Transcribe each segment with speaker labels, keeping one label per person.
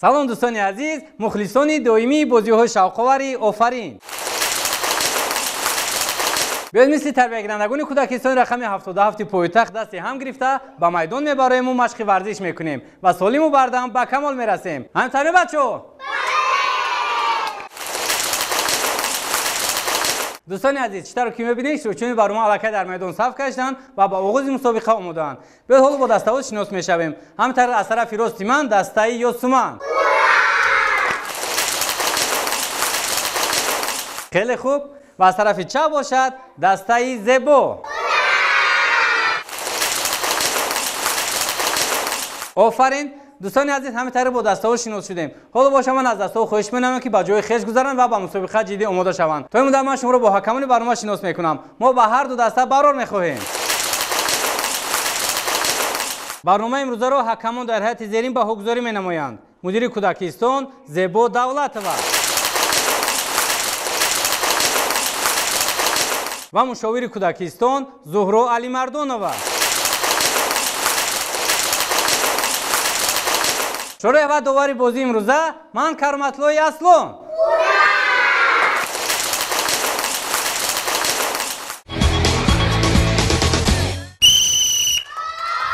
Speaker 1: Салом дӯстони азиз, мухлисони доимии бозиҳои шавқовари Офарин. Биёед мисли тарбиягирандагони кӯдакистони рақами 77 пойтахт дасти ҳам гирифта ба майдон мебароему машқи варзиш мекунем ва солиму бардам ба камол мерасем. Ҳамтарё бачаҳо? Дӯстони азиз, чӣ тавр ки мебинед, иштирокчиёни барнома аллакай дар майдон саф кашиданд ва ба оғози мусобиқа омодаанд. Биёед ҳоло бо дастаҳо шинос мешавем. Ҳамтар аз тарафи рости ман дастаи Ёсуман. Хеле хуб. Ва аз тарафи чап бошад дастаи Зебо. Офарин. Дӯстони азиз, ҳамин тариқ бо дастаҳо шинос шудем. Ҳоло боша ман аз дастаҳо хоҳиш менамоям, ки ба ҷои хеш гузаранд ва ба мусобиқа ҷиддӣ омода шаванд. То ин муддат ман шуморо бо ҳакамони барнома шинос мекунам. Мо ба ҳар ду даста барор мехоҳем. Барномаи имрӯзаро ҳакамон дар ҳайати зерин баҳогузорӣ менамоянд. Мудири кӯдакистон Зебо Давлатова ва мушовири кӯдакистон Зуҳро Алимардонова. Шӯрои ва довари бозии имрӯза ман Кароматлои Аслон.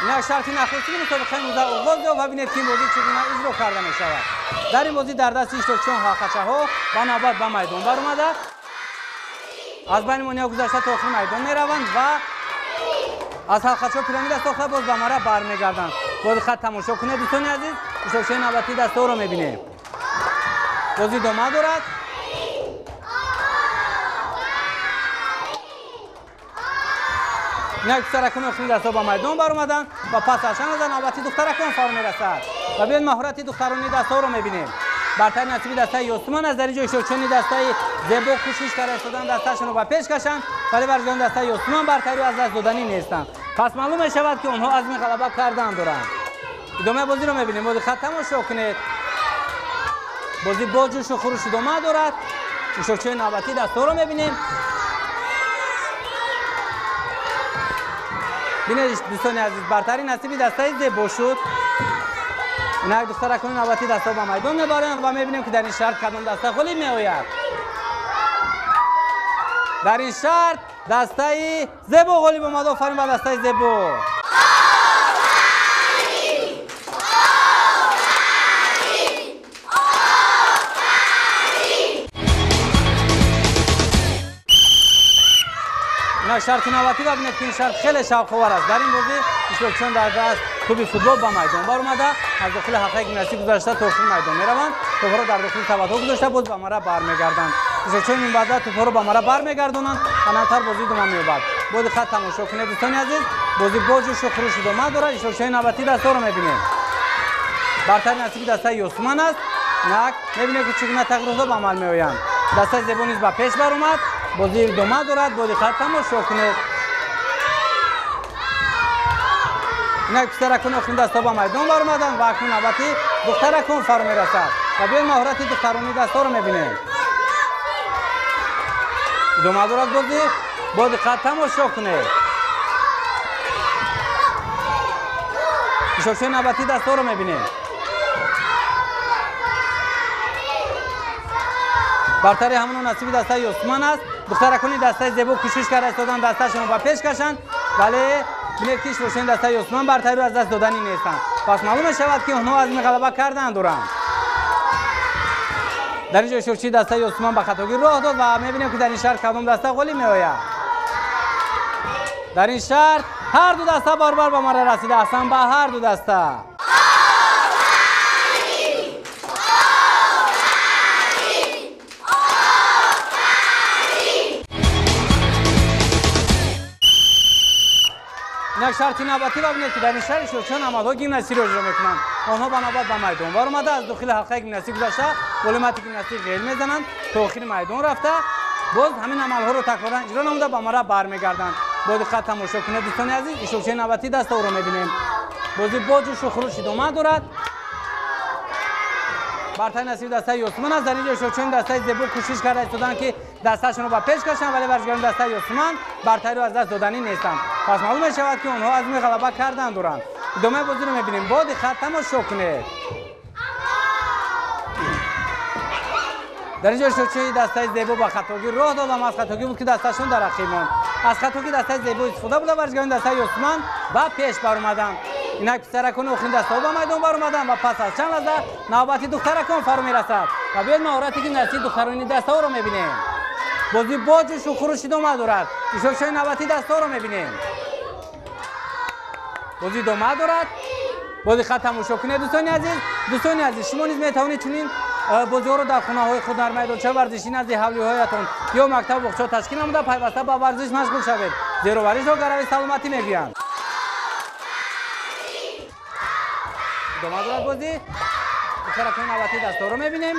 Speaker 1: Инак шарти нахустини мусобиқаи имрӯза оғоз ёфт ва бинед, ки ин бозӣ чӣ гуна иҷро карда мешавад. Дар ин бозӣ дар дасти иштирокчиён ҳалқачаҳо ба навбат ба майдон баромада, аз байни монеаҳо гузашта то охири майдон мераванд ва аз ҳалқачаҳо пирамида сохта боз ба мара бармегарданд. Бо диққат тамошо кунед дӯстони азиз, иштирокчиёни навбатии дастаҳоро мебинем. Бозӣ идома дорад. Инак писаракони охирини дастаҳо ба майдон баромаданд ва пас аз чанд лаҳза навбати духтаракон фаро мерасад. Ва биёед маҳорати духтаронии дастаҳоро мебинем. Бартари насиби дастаи Ёсуман аст. Дар ин ҷо иштирокчиёни дастаи Зебо кӯшиш карда истоданд дастаашонро ба пеш кашанд, вале варзишгарони дастаи Ёсуман бартариро аз даст доданӣ нестанд. Пас маълум мешавад, ки онҳо азми ғалаба кардан доранд. Идомаи бозиро мебинем. Бо диққат тамошо кунед. Бозӣ бо ҷӯшу хуруш идома дорад. Иштирокчиёни навбатии дастаҳоро мебинем. Бинед дӯстони азиз, бартари насиби дастаи Зебо шуд. Инак духтаракони навбатии дастаҳо ба майдон мебаранд ва мебинем, ки дар ин шарт кадом даста ғолиб меояд. Дар ин шарт дастаи Зебо ғолиб омад. Офарин ба дастаи Зебо. Инак шарти навбатӣ ва бинед, ки ин шарт хеле шавқовар аст. Дар ин бозӣ иштирокчиён дар даст тӯби футбол ба майдон баромада, аз дохили ҳалқаи гимнастик гузашта то охири майдон мераванд. Тӯбҳоро дар дохили сабадҳо гузошта боз ба мара бармегарданд. Иштирокчиёни минбаъда тӯбҳоро ба мара бармегардонанд ва навтар бозӣ идома меёбад. Бо диққат тамошо кунед дӯстони азиз, бозӣ бо ҷӯшу хуруш идома дорад. Иштирокчиёни навбатии дастаҳоро мебинем. Бартари насиби дастаи Ёсуман аст. Инак мебинем, ки чӣ гуна тағйиротҳо ба амал меоянд. Дастаи Зебо низ ба пеш баромад. Бозӣ идома дорад. Бо диққат тамошо кунед. Инак писаракони охирини дастаҳо ба майдон баромаданд ва акнун навбати духтаракон фаро мерасад. Ва биёед маҳорати духтаронии дастаҳоро мебинем. Идома дорад бозӣ. Бо диққат тамошо кунед. Иштирокчиёни навбатии дастаҳоро мебинем. Бартари ҳамоно насиби дастаи Ёсуман аст. Духтаракони дастаи Зебо кӯшиш карда истоданд дастаашонро ба пеш кашанд, вале бинед, ки иштирокчиёни дастаи Ёсуман бартариро аз даст доданӣ нестанд. Пас маълум мешавад, ки онҳо азми ғалаба кардан доранд. Дар ин ҷо иштирокчии дастаи Ёсуман ба хатогӣ роҳ дод ва мебинем, ки дар ин шарт кадом даста ғолиб меояд. Дар ин шарт ҳар ду даста баробар ба мара расида. Аҳсан ба ҳар ду даста. Инак шарти навбатӣ ва бинед, ки дар ин шарт иштирокчиён амалҳои гимнастикиро иҷро мекунанд. Онҳо ба навбат ба майдон баромада, аз дохили ҳалқаи гимнастик гузашта, болои гимнастик ғел мезананд, то охири майдон рафта, боз ҳамин амалҳоро такроран иҷро намуда ба мара бармегарданд. Бо диққат тамошо кунед дӯстони азиз, иштирокчиёни навбатии дастаҳоро мебинем. Бозӣ бо ҷӯшу хуруш идома дорад. Бартари насиби дастаи Ёсуман аст. Дар ин ҷо иштирокчиёни дастаи Зебо кӯшиш карда истоданд, ки дастаашонро ба пеш кашанд, вале варзишгарони дастаи Ёсуман бартариро аз даст доданӣ нестанд. Пас маълум мешавад, ки онҳо азми ғалаба кардан доранд. Идомаи бозиро мебинем. Бо диққат тамошо кунед. Дар инҷо иштирокчиёни дастаи Зебо ба хатогӣ роҳ дод ва аз хатогӣ буд, ки дасташон дар ақиб монд. Аз хатогӣ дастаи Зебо истифода буда, варзишгарони дастаи Ёсуман ба пеш баромаданд. Инак писаракони охирин дастаҳо ба майдон баромаданд ва пас аз чанд лаҳза навбати духтаракон фаро мерасад. Ва биёед маҳорати гимнастии духтарони дастаҳоро мебинем. Бозӣ бо ҷӯшу хуруш идома дорад. Иштирокчиёни навбатии дастаҳоро мебинем. Бозӣ идома дорад. Бо диққат тамошо кунед, дӯстони азиз. Дӯстони азиз, шумо низ метавонед чунин бозиҳоро дар хонаҳои худ, дар майдончаи варзишӣ назди ҳавлиҳоятон ё мактаб боғчаҳо ташкил намуда, пайваста ба варзиш машғул шавед, зеро варзишро гарави саломатӣ мегӯянд. Идома дорад бозӣ. Духтаракони навбатии дастаҳоро мебинем.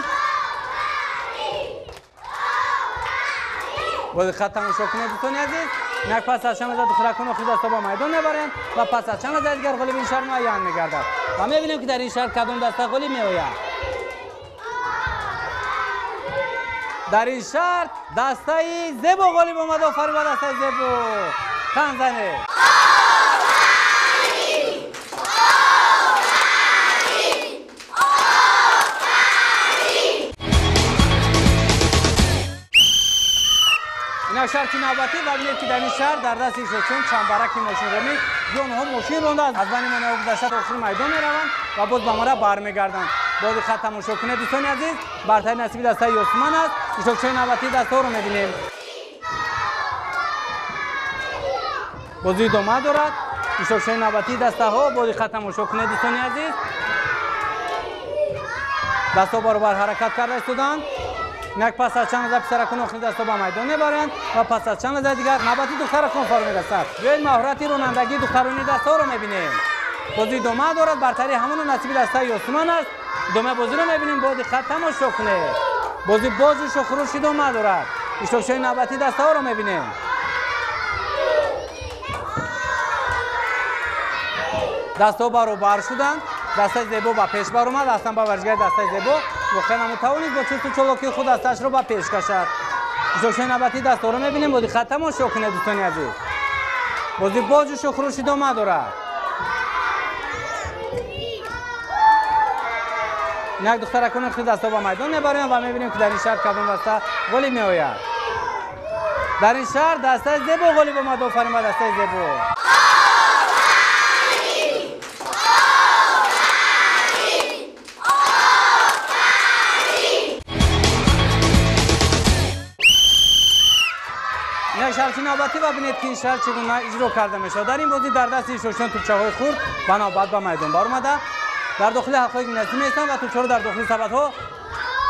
Speaker 1: Бо диққат тамошо кунед, дӯстони азиз. Инак пас аз чанд лаҳза духтаракон охири дастаҳо ба майдон мебаранд ва пас аз чанд лаҳза дигар ғолиби ин шаҳр муайян мегардад. Ва мебинем, ки дар ин шаҳр кадом даста ғолиб меояд. Дар ин шаҳр дастаи Зебо ғолиб омад. Офарин ба дастаи Зебо. Тан занед. Инак шарти навбатӣ ва бинед, ки дар ин шаҳр дар дасти иштирокчиён чамбараки мошинронӣ, ки онҳо мошин ронда аз байни монеаҳо гузашта то охири майдон мераванд ва боз ба мара бармегарданд. Бо диққат тамошо кунед, дӯстони азиз. Бартари насиби дастаи Ёсуман аст. Иштирокчиёни навбатии дастаҳоро мебинем. Бозӣ идома дорад. Иштирокчиёни навбатии дастаҳо, бо диққат тамошо кунед, дӯстони азиз. Дастҳо баробар ҳаракат карда истоданд. Инак пас аз чанд лаҳза писаракон охири дастаҳо ба майдон мебаранд ва пас аз чанд лаҳза дигар навбати духтаракон фаро мерасад. Биёед маҳорати ронандагии духтарони дастаҳоро мебинем. Бозӣ идома дорад. Бартари ҳамоно насиби дастаи Ёсуман аст. Идомаи бозиро мебинем. Бо диққат тамошо кунед. Бозӣ бо ҷӯшу хуруш идома дорад. Иштирокчиёни навбатии дастаҳоро мебинем. Дастаҳо баробар шуданд. Дастаи Зебо ба пеш баромад. Аслан ба варзишгари дастаи Зебо воқеан ҳам тавонист бо чусту чолокии худ дастаашро ба пеш кашад. Иштирокчиёни навбатии дастаҳоро мебинем. Бо диққат тамошо кунед, дӯстони азиз. Бозӣ бо ҷӯшу хуруш идома дорад. Инак духтаракони охири дастаҳо ба майдон мебаранд ва мебинем, ки дар ин шаҳр кадом даста ғолиб меояд. Дар ин шаҳр дастаи Зебо ғолиб омад. Офарин ба дастаи Зебо. Инак шарти навбатӣ ва бинед, ки ин шарт чӣ гуна иҷро карда мешавад. Дар ин бозӣ дар дасти иштирокчиён тӯпчаҳои хурд ба навбат ба майдон баромада, дар дохили ҳалқаҳои гимнастӣ меистанд ва тӯпчаҳоро дар дохили сабадҳо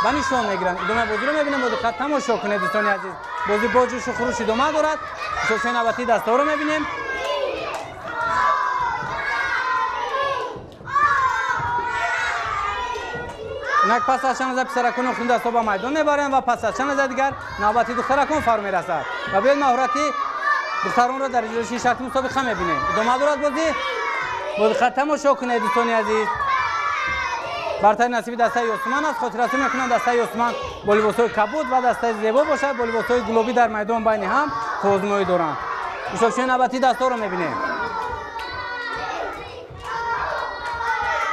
Speaker 1: ба нишон мегиранд. Идомаи бозиро мебинем. Бо диққат тамошо кунед, дӯстони азиз. Бозӣ бо ҷӯшу хуруш идома дорад. Иштирокчиёни навбатии дастаҳоро мебинем. Инак пас аз чанд лаҳза писаракони охирин дастаҳо ба майдон мебаранд ва пас аз чанд лаҳза дигар навбати духтаракон фаро мерасад. Ва биёед маҳорати духтаронро дар иҷроиши шарти мусобиқа мебинем. Идома дорад бозӣ. Бо диққат тамошо кунед, дӯстони азиз. Бартари насиби дастаи Ёсуман аст. Хотиррасонӣ мекунам, дастаи Ёсуман бо либосҳои кабуд ва дастаи Зебо бошад бо либосҳои гулобӣ дар майдон байни ҳам қӯзмоӣ доранд. Иштирокчиёни навбатии дастаҳоро мебинем.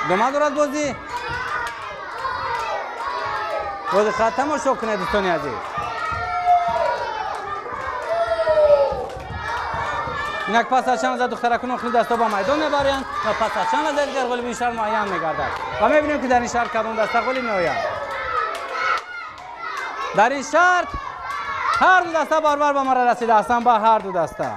Speaker 1: Идома дорад бозӣ. Бо диққат тамошо кунед, дӯстони азиз. Инак пас аз чанд лаҳза духтаракон охири дастаҳо ба майдон мебаранд ва пас аз чанд лаҳза дигар ғолиби ин шаҳр муайян мегардад. Ва мебинем, ки дар ин шаҳр кадом даста ғолиб меояд. Дар ин шаҳр ҳар ду даста баробар ба мара расида. Ҳастанд ба ҳар ду даста.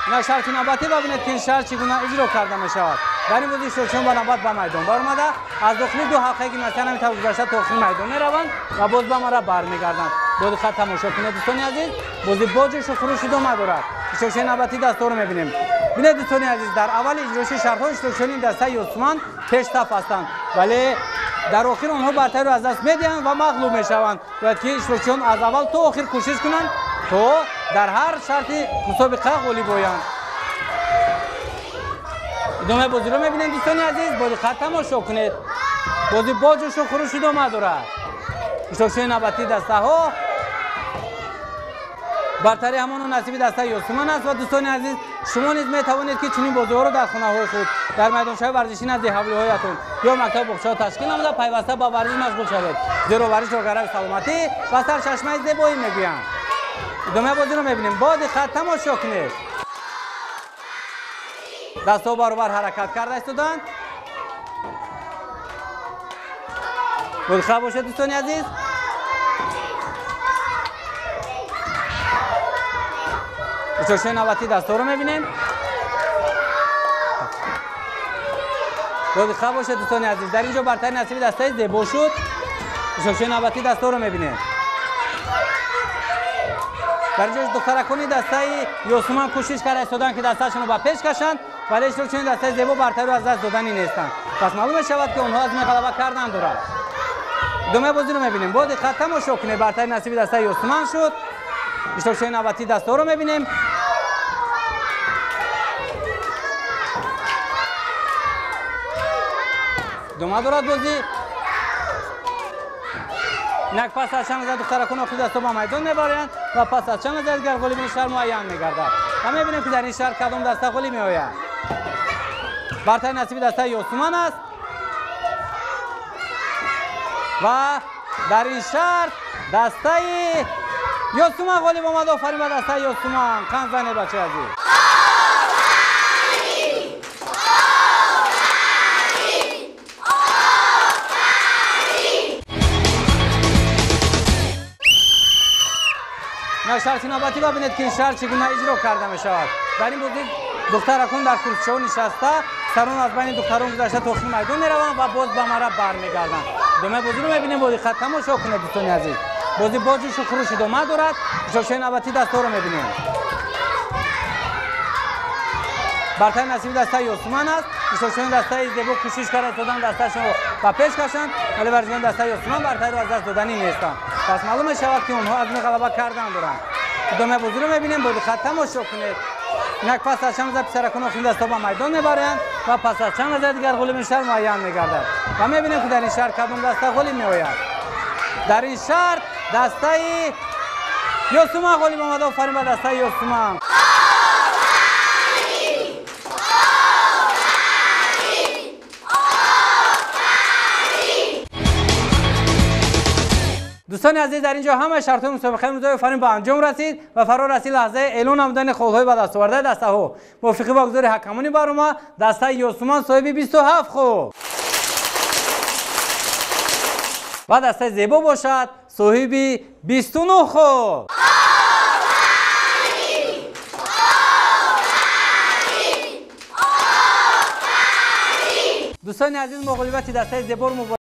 Speaker 1: Инак шарти навбатӣ ва бинед, ки ин шарт чӣ гуна иҷро карда мешавад. Дар ин бозӣ иштирокчиён ба навбат ба майдон баромада, аз дохили ду ҳалқаи гимнастика ҳамин гузашта то охири майдон мераванд ва боз ба мара бармегарданд. Бо диққат тамошо кунед, дӯстони азиз. Бозӣ бо ҷӯшу хуруш идома дорад. Иштирокчиёни навбатии дастаҳоро мебинем. Бинед, дӯстони азиз, дар аввали иҷроиши шартҳо иштирокчиёни дастаи Ёсуман пешсаф ҳастанд, вале дар охир онҳо бартариро аз даст медиҳанд ва мағлуб мешаванд. Бояд ки иштирокчиён аз аввал то охир кӯшиш кунанд, то дар ҳар шарти мусобиқа ғолиб оянд. Идомаи бозиро мебинем, дӯстони азиз. Бо диққат тамошо кунед. Бозӣ бо ҷӯшу хуруш идома дорад. Иштирокчиёни навбатии дастаҳо. Бартарӣ ҳамоно насиби дастаи Ёсуман аст ва дӯстони азиз, шумо низ метавонед ки чунин бозиҳоро дар хонаҳои худ, дар майдончаҳои варзишӣ назди ҳавлиҳоятон ё мактаб боғчаҳо ташкил намуда пайваста ба варзиш машғул шавед. Зеро варзишро гарави саломатӣ ва сарчашмаи зебоӣ мегӯянд. Идомаи бозиро мебинем. Бо диққат тамошо кунед. Дастҳо баробар ҳаракат карда истоданд. Бодиққат бошед дӯстони азиз. Иштирокчиёни навбатии дастҳоро мебинем. Бодиққат бошед дӯстони азиз. Дар ин ҷо бартари насиби дастаи Зебо шуд. Иштирокчиёни навбатии дастҳоро мебинем. Дар ин ҷо духтаракони дастаи Ёсуман кӯшиш карда истоданд ки дастаашонро ба пеш кашанд, вале иштирокчиёни дастаи Зебо бартариро аз даст доданӣ нестанд. Пас маълум мешавад ки онҳо аз ғалаба кардан доранд. Идомаи бозиро мебинем. Бо диққат тамошо кунед. Бартари насиби дастаи Ёсуман шуд. Иштирокчиёни навбатии дастҳоро мебинем. Идома дорад бозӣ. Инак пас аз чанд лаҳза духтаракон охири дастҳо ба майдон мебаранд ва пас аз чанд лаҳза дигар ғолиби ин шаҳр муайян мегардад. Ва мебинем ки дар ин шаҳр кадом даста ғолиб меояд. Бартари насиби дастаи Ёсуман аст ва дар ин шаҳр дастаи Ёсуман ғолиб омад. Офарин ба дастаи Ёсуман. Қанд занед бачаи азиз. Шарти навбатӣ бибинед ки ин шаҳр чӣ гуна иҷро карда мешавад. Дар ин бозӣ духтаракон дар курсичаҳо нишаста, сарон аз байни духтарон гузашта то охири майдон мераванд ва боз ба мара бармегарданд. Идомаи бозиро мебинем. Бо диққат тамошо кунед дӯстони азиз. Бозӣ бо ҷӯшу хуруш идома дорад. Иштирокчиёни навбатии дастҳоро мебинем. Бартари насиби дастаи Ёсуман аст. Иштирокчиёни дастаи Зебо кӯшиш карда истоданд дастаашонро ба пеш кашанд, вале варзишгарони дастаи Ёсуман бартариро аз даст доданӣ нестанд. Пас маълум мешавад ки онҳо азми ғалаба кардан доранд. Идомаи бозиро мебинем. Бо диққат тамошо кунед. Инак пас аз чанд лаҳза писаракон охири дастҳо ба майдон мебаранд ва пас аз чанд лаҳза дигар ғолиби ин шаҳр муайян мегардад. Ва мебинем ки дар ин шаҳр кадом даста ғолиб меояд. Дар ин шаҳр дастаи Ёсуман ғолиб омад. Офарин ба дастаи Ёсуман. Дӯстони азиз, дар ин ҷо ҳамаи шартҳои мусобиқаи имрӯзаи Офарин ба анҷом расид ва фаро расид лаҳзаи эълон намудани холҳои ба даст овардаи дастаҳо. Мувофиқи вогузори ҳакамони барнома, дастаи Ёсуман соҳиби 27 хол ва дастаи Зебо бошад соҳиби 29 хол. Дӯстони азиз, мо ғолибияти дастаи Зеборо муборак